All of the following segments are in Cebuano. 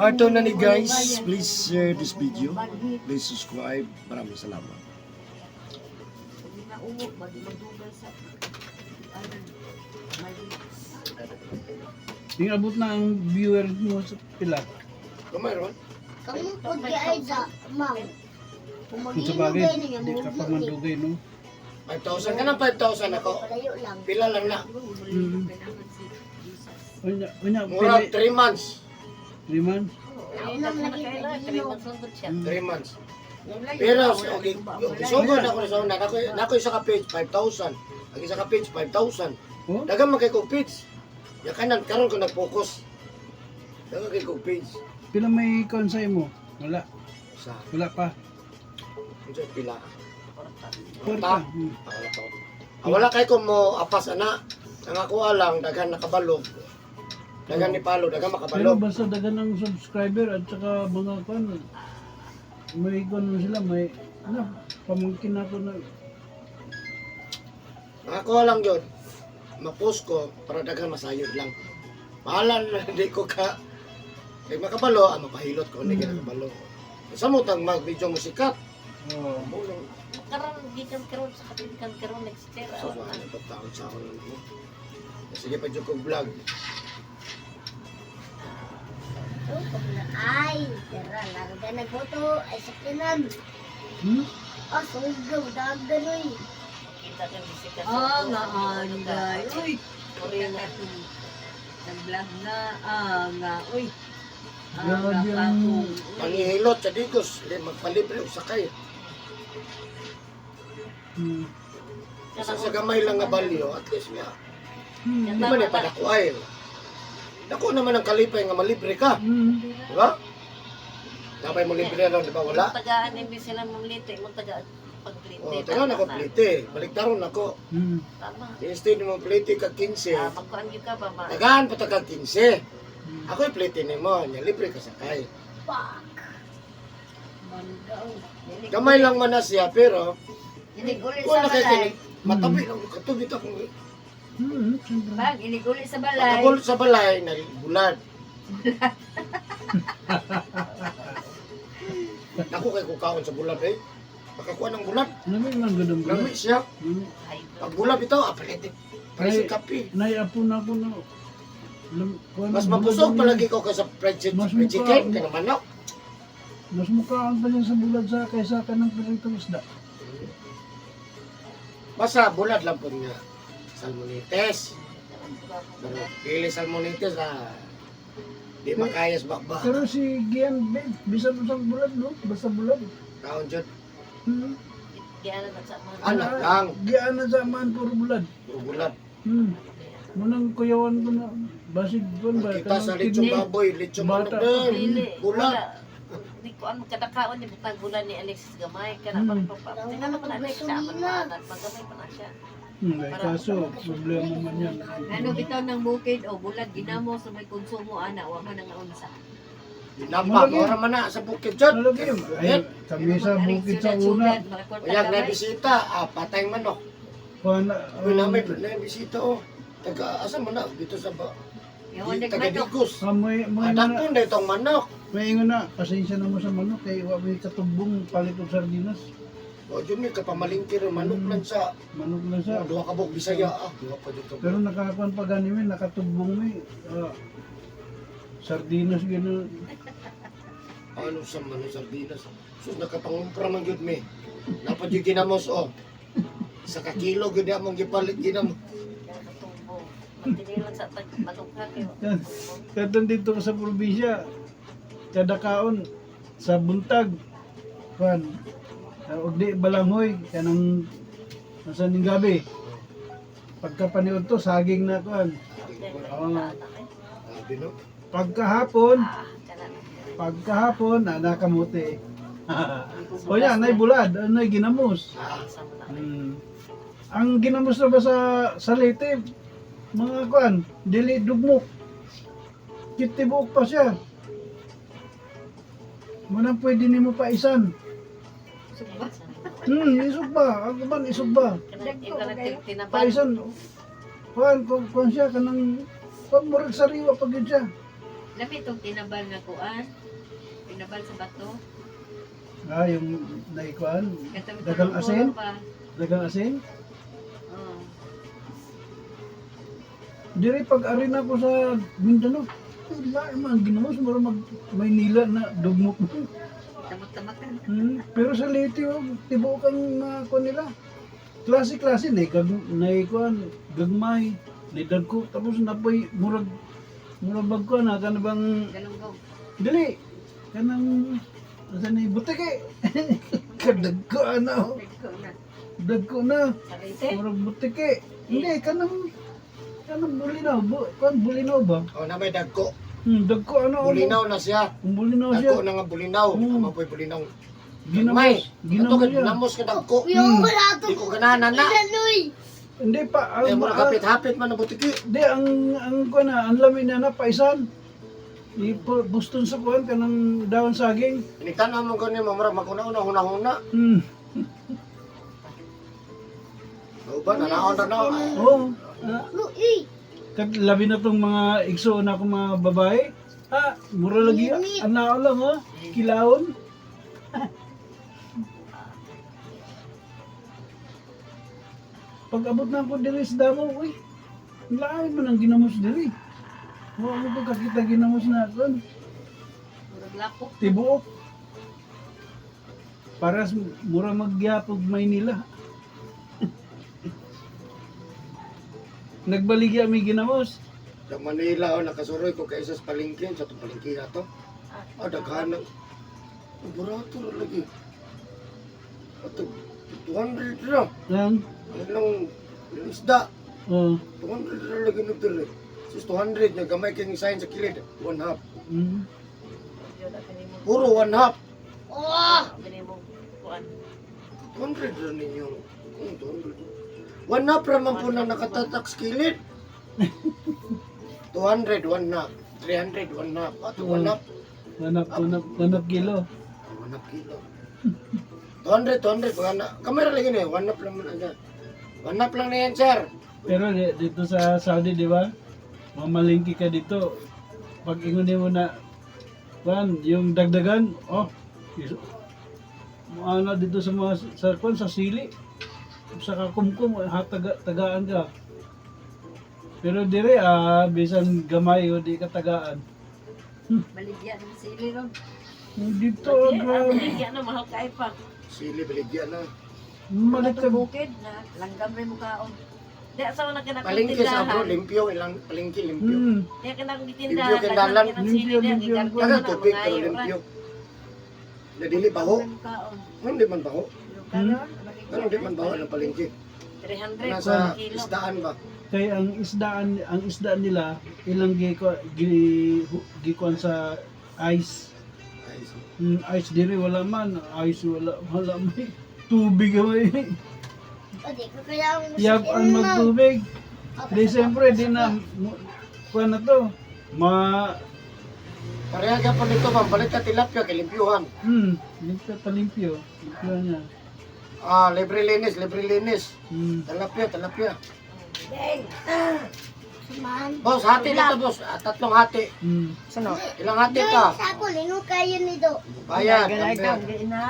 Ito na ni guys, please share this video. Please subscribe. Maraming salamat. Nauwo, magdugal sa ano, may Yung abot na ang viewer mo sa pila. Kamay ron? Kamu po di ay sa ma'am. Kung Kung sa mag-iinom bagay, kayo niya, di ka pa man dugay, no? 5,000 ka na, 5,000 ako. Palayo lang. Pila lang na. Kailangan si Jesus. Unya, unya, Mura, pili. 3 months. 3 months. Inom lagi pag-inom. 3 months. Pero, okay, okay, sugod ako sa una. Nako isa ka page, 5,000. Ang isa ka page, 5,000. Oh? Dagan man kay kog page. Ya kanan karon ko nag-focus. Dagan kay kog page. Pila may kon sa imo? Wala. Sa Wala pa. unsa pila? Kwarta. Kwarta. Hmm. Ah, wala pa ako. Ah, wala kay ko mo apas ana. Ang ako lang daghan nakabalo. Daghan ni palo, daghan Pero makabalo. basta dagan ng subscriber at saka mga kon may kon mo sila, may na pamangkin ako na. Ang ako lang yun, ma-post ko para daghan masayod lang. Bahala na di ko ka kay makabalo, ah, mapahilot ko hindi ka nakabalo. Sa mo tang mag video mo sikat. Oh. Mo lang Karon gikan karon sa kapitan karon next year. sa ano pa taon sa ako lang mo. Sige pa jud kog vlog. Ay, tara, larga na goto. Ay, sa kinan. Ah, sugaw, dagan oy. Kita kan sikat. Ah, nga anday. Uy, Korena. nag-vlog na. Ah, nga. Uy. Ah, Grabe nga ang- ako. Pangihilot sa Digos, di magpalibre og sakay. Sa gamay lang nga balyo, at least nga. Di man eh padako ay. Dako naman ang kalipay nga malibre ka. Di ba? Napay mo libre ron, di ba? Wala. Tagaan imbis sila mamlite, mo tagaan pagplite. Oh, taga na ko plite. Baliktaron ako. Tama. Instead mo plite ka 15. Ah, magkuan gyud ka ba ma? Tagaan pa taga 15. Ako'y plite nimo, nya libre ka sakay. Fuck. Gamay lang man na siya pero Inig-uli kung sa na kay balay. kini matabi lang katubit ako. Siyempre. Bang, inig-uli sa balay. Patagol sa balay na bulad. Ako kay kukaon sa bulad eh. Makakuha ng bulad. Lami man gud ang bulad. Lami siya. Lami. Pag bulad bitaw, ah, palit. Palit sa kape. Nay apo na ako na. Kuwan Mas ang bulad mabusog niya. palagi ko kaysa Mas fried chicken, mukha- kaya manok. Mas mukhaan pa niya sa bulad sa kaysa kanang pritong isda. Basta bulad lang po niya. Salmonites. Pero dili salmonites ah. Di makayas bakba. Pero si Gian, babe, bisan mo sa bulad, no? Basta bulad. Kaon jud. Giana na sa mga. Anak lang. Gian na sa man, puro bulad. Puro bulad. Munang kuyawan ko na, basig ko ba? Kita sa kanang lechong kidney. baboy, lechong manok Bata. din. Dili. Bulad. Wala. Di ko ano kadakaon ni butang gula ni Alexis gamay kana pa pa. Tingnan naman Alex sa aman maanak magamay pa na siya. Ay, kaso, problema man yan. Ano bitaw ng bukid o bulad ginamo sa may konsumo ana wa man ang unsa. Dinapa, Malagi. mora man na sa bukid jud. Malagi, ay, kami sa bukid sa una. Uyag na bisita, ah, patay manok. Kuwan na, Uy, na may na bisita oh. Taga asa man na dito sa ba? Yawan Taga nagmanok. Digos. ah, may, Anak po na itong manok. may ingon na, pasensya na mo sa manok, kay wa may katugbong palit og sardinas. O, yun may kapamalingkir, manok lang sa Manok lang sa. duha ka buok Bisaya ah, duha pa dito. Pero nakakuan pa gani mi, nakatugbong mi. Ah, sardinas gano'n. Ano sa manok sardinas? Sus nakapangumpra man gyud mi. Napad yung ginamos oh. Sa kakilo gyud among gipalit ginamos. Katubo. Magtinilan sa tag malugha kayo. Kadtong dito ka sa probinsya, kada kaon sa buntag, kuan, og di balanghoy, kanang nasa ning gabi. Pagka paniud to, saging na kuan. Oo. Sabi no. Pagkahapon, Ah, kana. pagkahapon, ana kamote. O yan, nay bulad, anay ginamos. Ah, Sa mga. Ang ginamos na ba sa Leyte, mga kuan, dili dugmok. Kitibuok pa siya. Manang pwede nimo pa isan. Sugba. Isugba. Ang uban isugba. Kana kana tinaban. Paisan. Kuan, kuan siya kanang pag murag sariwa pag yun siya. Lami itong tinabal nga kuan. Tinabal sa bato. Ah, yung naikuan. Katong Dagang asin? pa. Dagang asin. Oo. Diri pag arena ko sa Mindanao, wala man ginamos mura mag Maynila na dugmok. Tamak-tamakan. Pero sa Leyte, oh, tibuok ang mga kuan nila. Klase-klase na kag naikuan gagmay, nay dagko tapos napoy murag murag bag kuan na kana bang Galunggong. dili kanang asa ni butike. Kadagko ano, Dagko na. dagko na. Sa Leyte. Murag butike. Hindi kanang kanang bulinaw, kuan bulinaw ba? Oh, na may dagko. Dagko ano? Ano? Bulinaw na siya. Ang bulinaw siya. Dagko na nga bulinaw. Ama po'y bulinaw. Ginamos. May. Ato Ginamos kay siya. ginamos ka dagko. Yung wala to. Di ko ganahan na. Ilanoy. Hindi pa. Eh, Ang, mura kapit-hapit man ang butiki. Di, ang kuan na, ang lami na na, paisan. Ipuston sa kuan kanang daon saging. Inigtanaw mo ganyan, mura maguna-una, huna-huna. Uban, nanaon na na. Oo. Ah, Luy. labi na tong mga igsoon na akong mga babae. Ah, mura lagi. Anao lang ha. Kilaon. Pag abot na ako diri sa damo, uy, lain man ang ginamos diri. Wa mo ko kakita ginamos na kuan. Murag lapok. Tibuok. Para mura magyapog Maynila. Nagbaligya mi ginamos. Sa Manila, oh, nakasuroy ko kaysa sa palengke, sa itong palengke ato. Ah, daghan ng... Ang barato na lagi. Ato, 200 na. Yan. Ano lang, yung isda. Oh. 200 na lagi nito rin. Sus 200, nagamay kayong sign sa kilid. One half. Yun, ang kanimo. Puro one half. Oh. Kanimo kuan. 200 na ninyo. 200. One half raman po na nakatatak sa kilid. 200, one half. 300, one half. Ato, one half. 1.5 kilo. 1.5 kilo. 200, 200. Mga na, kamera lagi na eh. 1.5 lang man agad. 1.5 lang na yan, sir. Pero dito sa Saudi, di ba? Mamalingki ka dito. Pag ingon mo na, kuan, yung dagdagan, oh, ano dito sa mga sa kuan sa sili sa kakumkum hataga tagaan ka. Pero dire ah bisan gamay o di ka tagaan. Baligya ng sili ron. Dito Lagi, grabe. ang ano, mahal kayo pa. Sili, baligyan na. Malit ka. Katong bukid na langgam rin mukaon. Di asa mo na kinakong Palengke sa abro, tindahan. limpyo. Ilang palengke, limpyo. Di ka nang Limpyo gitindahan. kay dalan. Daghan kinang sili Limpyo, diya, limpyo. gigargo Daghang na, tubig, mga pero ayo ra. limpyo. Nadili baho. Langgam rin mukaon. Ano di man baho? Pero karon, baligya Ano di man baho ang palengke? 300 Nasa kilo. isdaan ba? Kay ang isda nila ilang gi gi gikuan sa ice. Ay, Ice dire wala man, ice wala wala may tubig may. Pwede ko kaya ang Yap ang magtubig. Di siyempre di na kuan na to. Ma Pareha ka po nito, ma'am. Balik ka tilapia, kay limpyuhan. Limpyo ta limpyo. Limpyo niya. Ah, libre linis, libre linis. Tilapia, tilapia. Samahan. Boss, hati dito, boss. Ah, tatlong hati. Ilang hati ka? Sa ako, lino kayo nito. Bayan, Galagam, number. gina.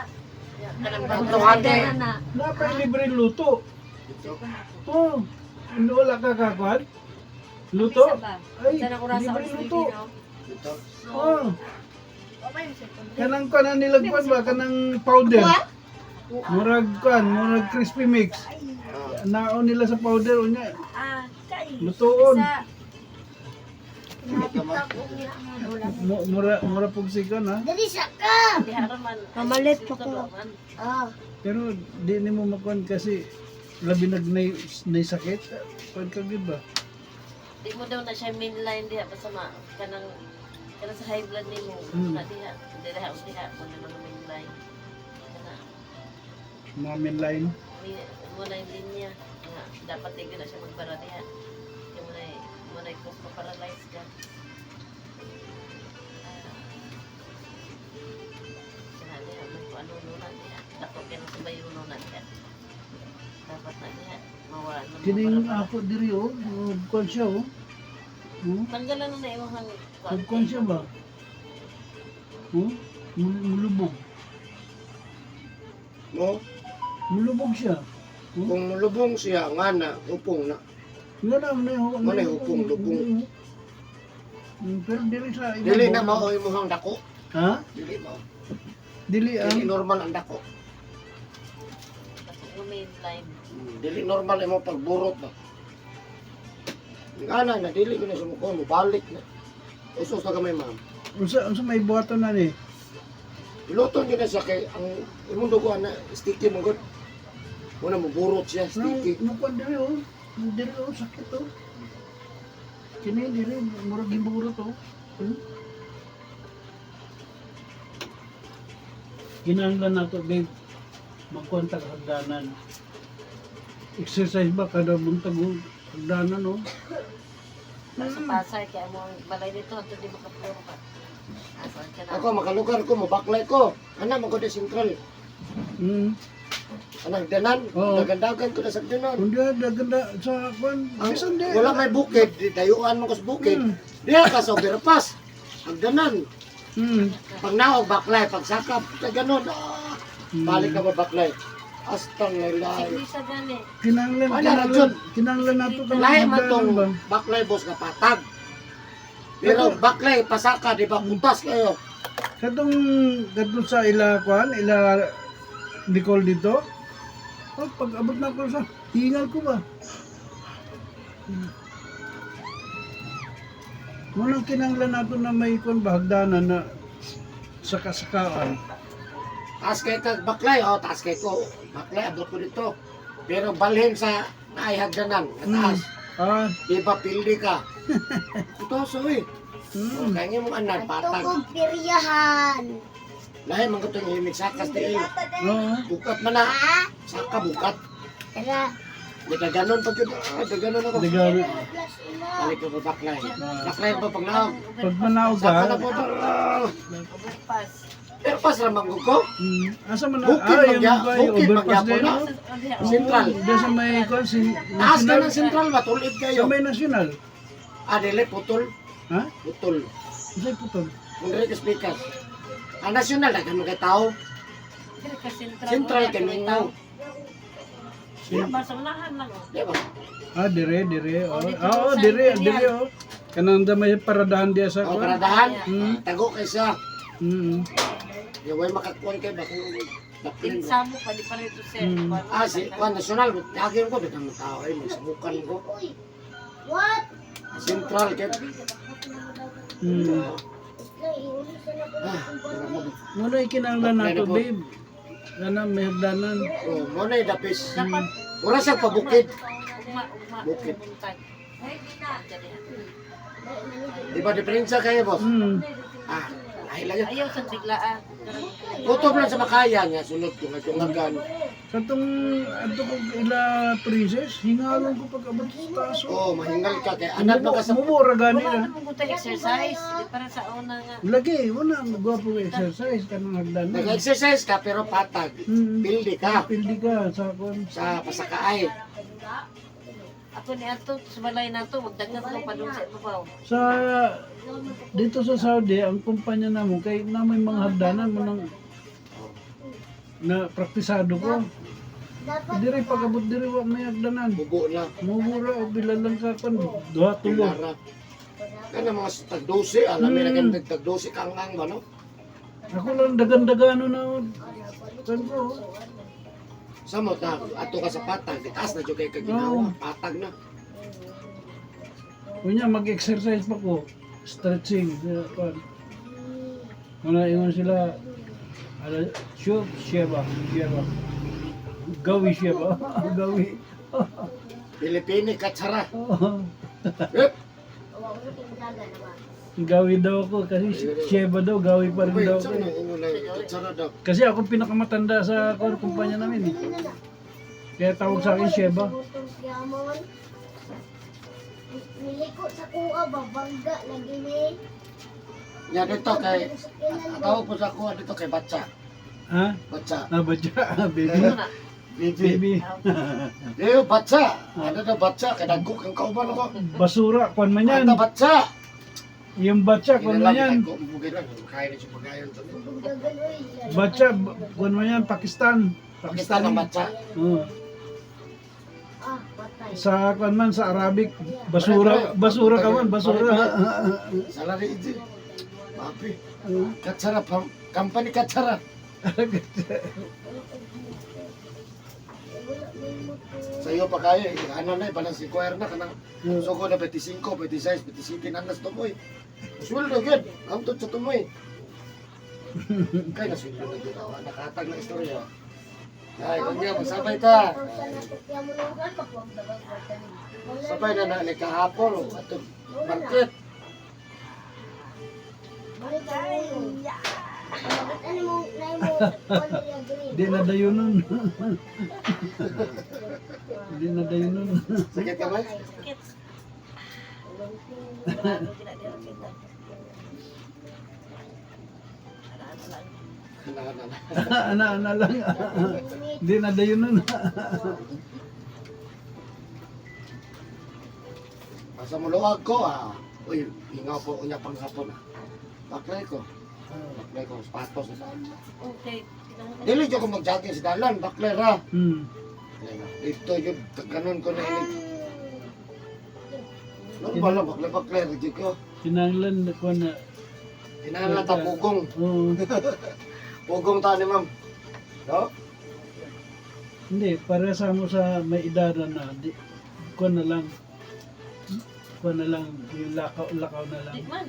Tatlong hati. Na. Napay libre luto. Ito. Oh, wala ka kakuan? Luto? Bisa ba? Ay, Sana ko rasa libre ko luto. Ito. Oh. Kanang kuan ang nilagkuan ba kanang powder. Murag kuan, murag crispy mix. Ah, Naon nila sa powder unya. Ah, kay. Lutoon. Sa ito, ma'am. Mura mura pug sigon ha. Dali sa ka. Diha ra man. Mamalit pa pa ko. Ah. Pero di nimo makuan kasi labi nag nay, nay sakit. Kuan ka gid ba? Di mo daw na siya mainline diha basta ma kanang kanang sa high blood nimo na diha diha diha mo na mga mainline. Kana Mga mainline. mo na yung linya nga dapat di na siya magbara diha. Kay mo na cause ma-paralyze ka. Ah. Kana diha mo kung ano no na diha. Dako kay na sa bayuno na diha. Dapat na diha mawala na Kining mabara-bara. ako diri oh, kuan siya oh. Tanggalan na na imong hang Pagkuan siya ba? Oh, mulubog. Mo, Mulubog siya. Oh. kung mulubong siya nga na upong na. Nga na, na, Mo na hupong, lubong. Pero dili sa ibabaw. Dili na mao imong dako. Ha? Dili mao. Dili ang Dili normal ang dako. Yung main line. Dili normal imong pagburot ba. Nga na, na dili ko na sumuko, mubalik na. Usos na gamay, ma'am. Unsa may buhaton na ni? Iluto nyo na siya kay ang imong dugo na sticky mo gud. Muna muburot siya sticky. Mo kuan diri oh. Diri oh sakit oh. Kini diri murag giburot oh. Kinahanglan nato babe magkuan tag hagdanan. Exercise ba kada buntag oh, hagdanan oh. Sa Pasay, kaya mo ang balay dito, ito di makapuro ka. Asan ka na? Ako makalugar ko, mobaklay ko. Ana man ko di sentral. Ana hagdanan, Oo. dagandagan ko na sa hagdanan. Kung di daganda sa kuan, Ang, bisan di. wala may bukid, di dayuan mo ko sa bukid. Diha ka sa overpass. Hagdanan. Pag naog baklay, pag sakap, ganon. Ah, balik ka baklay. Hasta laylay. Siklisa gani. Kinahanglan Wala, kinahanglan Rajon. kinahanglan nato ka Lahi man tong ba? baklay boss nga patag. Pero baklay pasaka di ba kutas kayo. Katong katong sa ila kuan, ila Nicole dito. Oh, pag abot na ko sa hingal ko ba? Munang kinanglan nato na may kuan ba hagdanan na saka-sakaan. Taas kay kag baklay, oh taas kay ko. Baklay abot ko dito. Pero balhin sa naay hagdanan, nga taas. Ah, Di ba pildi ka? Kutas oy. Oh, kaya nga mong anan patag. Tukog piryahan. Lahi man ko tong imig sakas di. Oo. Bukat man na. Ha? Saka bukat. Tara. Di ka ganon pag yun. Ah, di ganon ako. Diga, Plus ina. Balik ko ba baklay? Baklay ba pag naog? pag manaog Saka ka, na po ba? Ah, Overpass. Pero pas ramang ko. asa man na, Bukid ah, yung magya- ba, bukid overpass magyapon din, na. no? Sentral. Diyan sa may kuan, si Taas ka national. ng sentral ba? Tulid Sa kayo. may national. Ah, dili, putol. Ha? Putol. Unsay putol? Kung dili ka speakers. Ang national, daghan mga tao. Dili ka sentral. Sentral kay Mingaw. Ba sa unahan lang. Oh. Di ba? Ah, dire, dire. Oh, Oh, dito ah, oh, sa dire, Imperial. dire oh. Kanang da may paradahan diya sa O, kuan. paradahan. Tago kay siya. Di way makakuan kay baka daplin. Insamo pa di pa rito sir. Ah, si kuan national, daghan ko daghan mga tao ay magsubukan ko. Uy. What? Sentral kay. Isla, ihuli sa na ko Ah, Muna ikinanglan nato, babe. Kana may hagdanan. Oh, mo na dapis. Dapat Mura siya pabukid. ugma ugma Bukid. buntag. Di ba diferensya kayo, boss? Ah, lahi lang yun. Ayaw sa biglaan. Kutob lang sa makaya nga sulod ko nga tungagan. Katong adto ko ila princess, hingalon ko pag abot sa taas. Oh, mahingal ka kay anad ba ka sa Mumura gani Wala ah. na mong exercise. Di para sa una nga. Lagi, wala gwapo nga exercise kanang hagdanan. Nag-exercise ka pero patag. Pildi ka Pildi ka sa kuan. sa pasakaay. Ako ni Ato, sa balay na to, magdagan ko pa doon sa ibabaw. Sa dito sa Saudi, ang kumpanya namo kay na may mga hagdanan mo nang na praktisado ko. Dapat Dire pag abot dire wa may hagdanan. Bubo na. Mumura o bilan lang ka kon duha tulo. Pilara. Kana mga tag 12, alam mo na kan tag 12 kang ang ba no? Ako lang dagan-dagano na kan ko. Samo ta ato ka sa patag, itaas na jud kay kaginawa, patag na. Kunya mag-exercise pa ko, stretching kan. Mga ingon sila ala sure sheba, sheba. Gawi sheba, gawi. Pilipini katsara. Yep. Gawi daw ako kasi sheba daw, gawi pa rin Uy, daw ako. saan na ingon lang katsara daw. Kasi ako pinakamatanda sa kuwan, kumpanya namin eh. Kaya tawag sa akin Sheba. Niliko sa kuha ba bangga lagi ni. Nya dito kay tawag po sa kuha dito kay Batsa. Ha? Batsa. Ah, badya, baby. Ano na? Baby. Baby. Eh, batsa. Ano na batsa? Kay dagko kang kauban ako. Basura, kwan man yan. Anta batsa. Yung batsa, kwan man yan. Dagko mo lang. Kaya na siya pagayon. Dagan oy. Batsa, kwan man yan, Pakistan. Pakistan ang batsa. Oo. Ah, patay. Sa kwan man, sa Arabic, basura, basura ka man, basura. Salary easy. Papi. Katsara company katsara. Sa iyo pa kayo, eh, ano na, balance require na kanang sugo na 25, 26, 27 nanas tumoy. Sweldo gyud, antod sa tumoy. Kay na sweldo na gyud awa nakatag na istorya. Ay, kunya magsabay ta. Sabay na na ni kahapon o atong market. Di na dayo nun. Di na dayo nun. Sakit ka ba? Sakit. Grabe, ginadira kita. Ano lang. Ana na. Ana, ana lang. Di na dayo nun. Asa mo luwag ko ah. Uy, ingaw po unya panghapon ah. Baklay ko. Baklay ko sapatos sa dalan. Okay. Dili jud ko mag-jogging sa dalan, baklay ra. Dito jud kanon ko na ini. Normal lang baklay baklay ra jud ko. Kinanglan ko na. Kinahanglan ta pugong. Oo. Pugong ta ni ma'am. No? Hindi, para sa mo sa may idara na, di, kuwan na lang. Kuwan na lang, yung lakaw, lakaw na lang. Di man.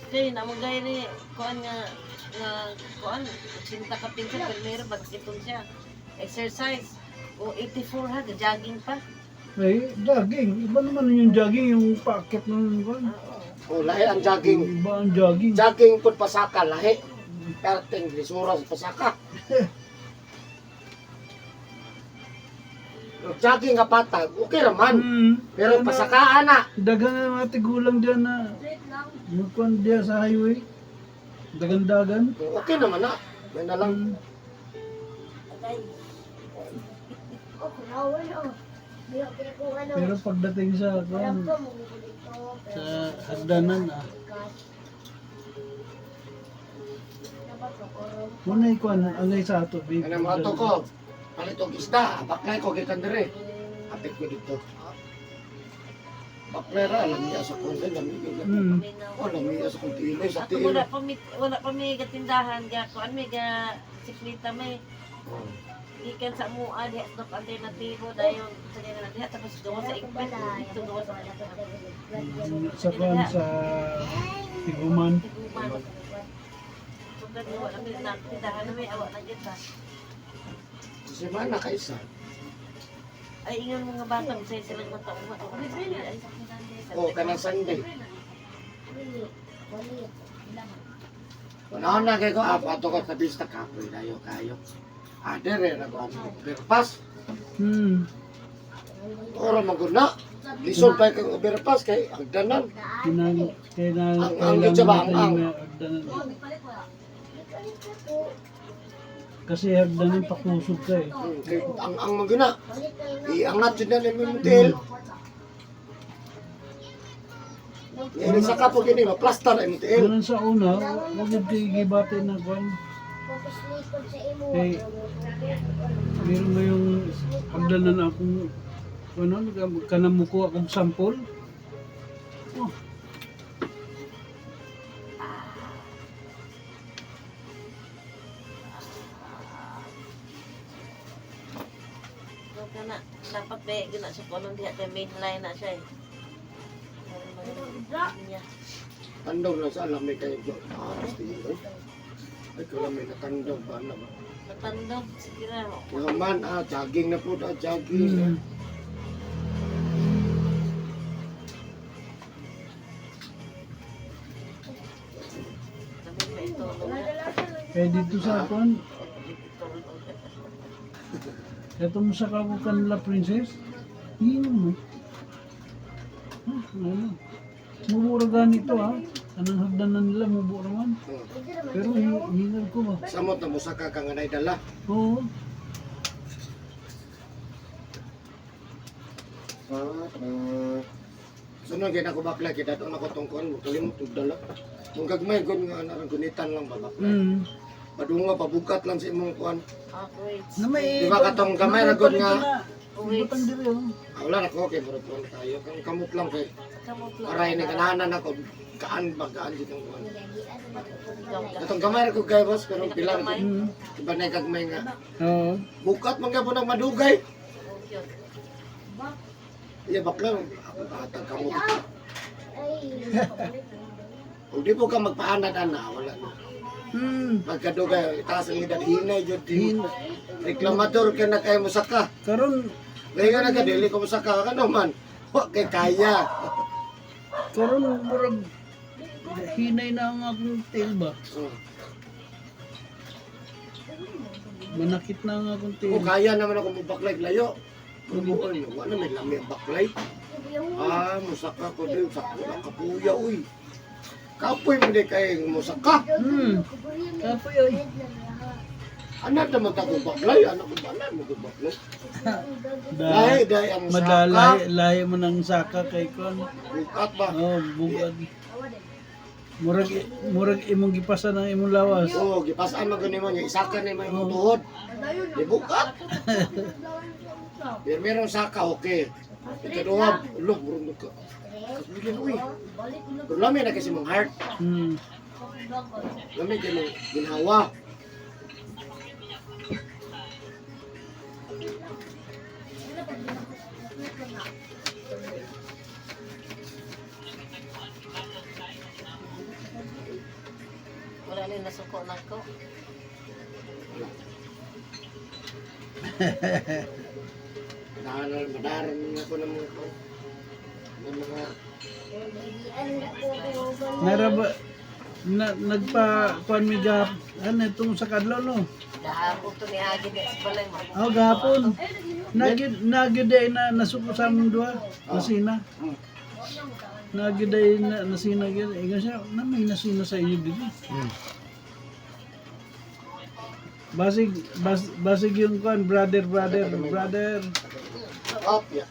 Kay namo gay ni kuan nga nga kuan 80 ka pinsa pero bagsiton siya. Exercise o 84 ha, jogging pa. Ay, jogging. Iba naman yung jogging, yung packet ng kuwan. Oh, lahi ang jogging. Iba ang jogging. Jogging pud pasaka lahi. Perting lisura sa pasaka. Jogging nga patag, okay ra man. Pero pasakaan na. Dagan na mga tigulang dyan na magkuhan diya sa highway. Dagan-dagan. Okay naman na. May na lang. Pero pagdating sa kuwan, sa hagdanan ah. Unay kuwan, angay sa ato. Babe. Ano mga to ko? Palit og isda, baklay ko gikan dire. Apit ko dito. Baklay ra lamiya sa konti, lamiya. Oh, lamiya sa konti iloy sa Ato tiil. wala pa mi gatindahan ga kuan mi ga siklita mi. Oh. Gikan sa mua diha sa alternatibo dayon sa diha diha tapos gawa sa igpit dito gawa sa Sa kuwan sa Tiguman. Tiguman. Sugad wala mi na tindahan na mi awa na gyud ta. Semana ka isa. Ay ingon mga bata bisay silang mata uma. Oh, kanang Sunday. Panahon na kay ko, ah, ato ko sa bista kapoy dayo kayo. Ah, dire na ko ang overpass. Ora maguna. Lisod pa kang overpass kay agdanan. Kinang, kailangan, Ang- ang siya ba? Ang- ang. hagdanan. Kasi hagdanan pakusog ka eh. Kay ang maguna. Iangat jud na nimo tiil. Ini sa kapo gini, ma-plaster imong tiil. Ganun sa una, wag yung gibate na kuwan. Kay, meron mo yung hagdanan akong, ano, kanamuko akong sampol. Oh. So kana dapat be gina siya kuno diha kay main line na siya eh. Niya. Tandog na sa alam may kayo. Ah, tingin ko. Ay, ko may natandog ba na ba? Matandog sige ra. Kaya man, ah, jogging na po, ah, jogging. Sabi mo itulog na. Kaya dito sa kuwan, ito mo sa kako kanila princess, yun mo. Ah, ano? Mubura ganito ha. Anong hagdanan nila, mubura man. Pero hingal ko ba? Samot na musaka ka nga dala. Oo. Sunod kay nako baklay kay dadon ako tong kuan mo kalimot og dala. Kung gagmay gud nga ana gunitan lang ba baklay. Padunga pabukat lang sa imong kuan. Ah, wait. Na may Di ba katong gamay ra gud nga Wait. Butang diri oh. Ah, wala na ko kay murag kuan kayo kang kamot lang kay Kamot lang. aray ni kanahanan ako kaan ba gaan jud ang kuan. Katong gamay ra ko kay boss pero pila ra gud. Iba na gagmay nga. Oo. Bukat man gyapon ang madugay. Okay. Iya bakla ako atag kamot. Ay, Kung di po ka magpaanad ana wala na. Magkadugay taas ang edad hinay jud din. Reklamador ka na kay musaka. Karon Lahi ka na ka dili ko musaka ka naman. Wa kay kaya. karon murag hinay na ang akong tail ba. Oh. Manakit na ang akong tail. Kung kaya naman ako mubaklay layo. Kung wala may lami ang baklay. Ah, musaka ko din sa kapuya uy. Kapoy mo di kay musaka. Kapoy oy. Anak naman ta kong baklay, anak ko ba anak mo kong baklay. Da, Lahi dai ang musaka. madalay lahi mo ng saka kay kon. Bukat ba? Oh, bugad. Murag murag imong gipasa ng imong lawas. Oo, gipasaan man gani mo niya, isaka ni mo imong tuhod. Di bukat. Pero merong saka, okay. Ikaduha, ulo, murong ka. Kasulian, uy. Pero lami na kasi mong heart. Lami kay mong ginhawa. Wala na nasuko na ko. Madaran, madaran ako ng mga ng mga Naraba na, nagpa kuan mi gap ano itong sa kadlaw no. Gahapon to ni Agi di sa balay mo. Oh, gahapon. Nagyud nagyud ay na nasuko sa among duha, nasina. Nagyud ay na, nasina gyud. Ingon siya, na may nasina sa inyo dito. Basig basig yung kuan brother brother brother. Up, yeah.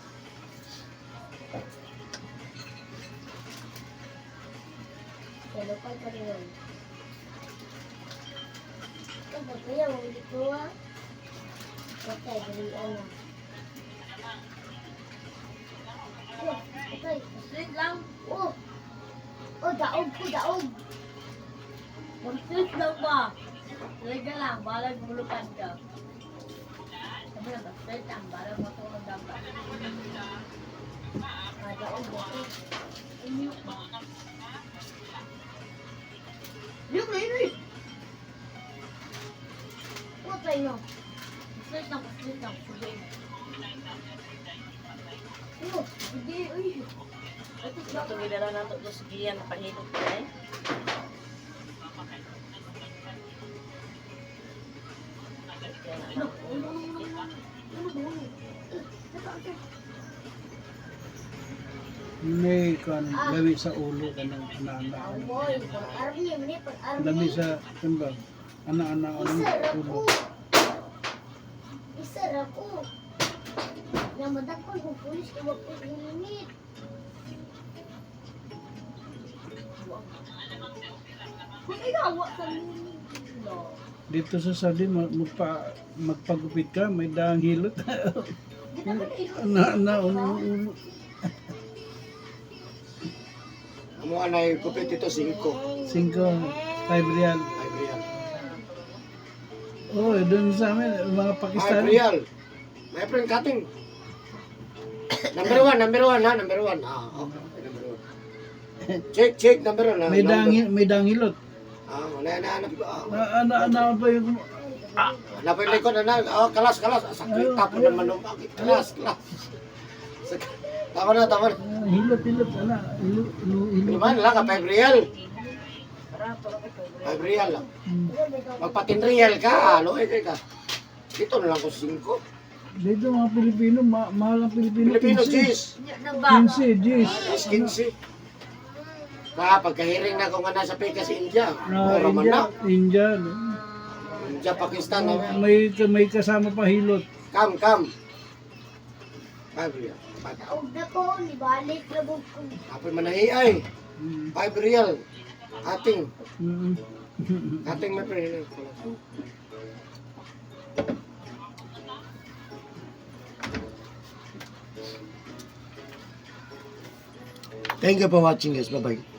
Lupad pa rin yun. Ito, kuya, mabili ko ah. Okay, dalian na. Oh, okay. Straight lang. Oh, oh, daog ko, daog. Straight lang ba? Straight ka lang. Balag mulupan ka. Sabi na ba? Straight lang. Balag matulog dapat. Ah, daog, daog. Yung na yun eh. Oh, tayo. Straight lang. Straight lang. Sige. Oh, Sige. Uy. Ito siya. Ito gidala na to sa giyan pahilot ko eh. May kuan lawi sa ulo kanang ana-ana. Amoy, pag-army, mani, pag-army. Lawi sa kan ba? Ana-ana ang Isa ra ulo. ko. Isa ra ko. Namadakol kung pulis kay wag ko limit. Kung ikaw, wa sa no. Dito sa Saudi magpagupit ka, may daang hilot. Ana-ana ulo ulo. Amo anay kupit ito 5. 5, 5 real. 5 real. Oh, doon sa amin, mga 5 Pakistan. real. My friend cutting. Number 1, number 1 ha, number 1. Ah, okay, number 1. Check, check, number 1. May dangilot. Ah, wala na anak. Ah, Ana-ana pa yung wala pa yung likod, ana. Ah, kalas, kalas. Ah, sakit, tapo naman nung bakit. Kalas, kalas. Tama na, tama na. ah, hilot hilot ana hilot hilot. Hilot. Lima lang ka, 5 real. 5 real lang. Magpatin real ka, ano eh ka. Dito na lang ko 5. Dito mga Pilipino, mahal ang Pilipino. Pilipino, 15. cheese. Na ba? 15, G's. Mas 15. Ka, pagkahiring na ko nga nasa Pekas, India. Ah, Mura man India, na. India. No? India, Pakistan. May kasama pa hilot. Come, come. 5 real. 5. Naog na ko, nibalik na ko. Apoy manahi ay. 5 real. Ating. Ating may pre. Thank you for watching, guys. Bye-bye.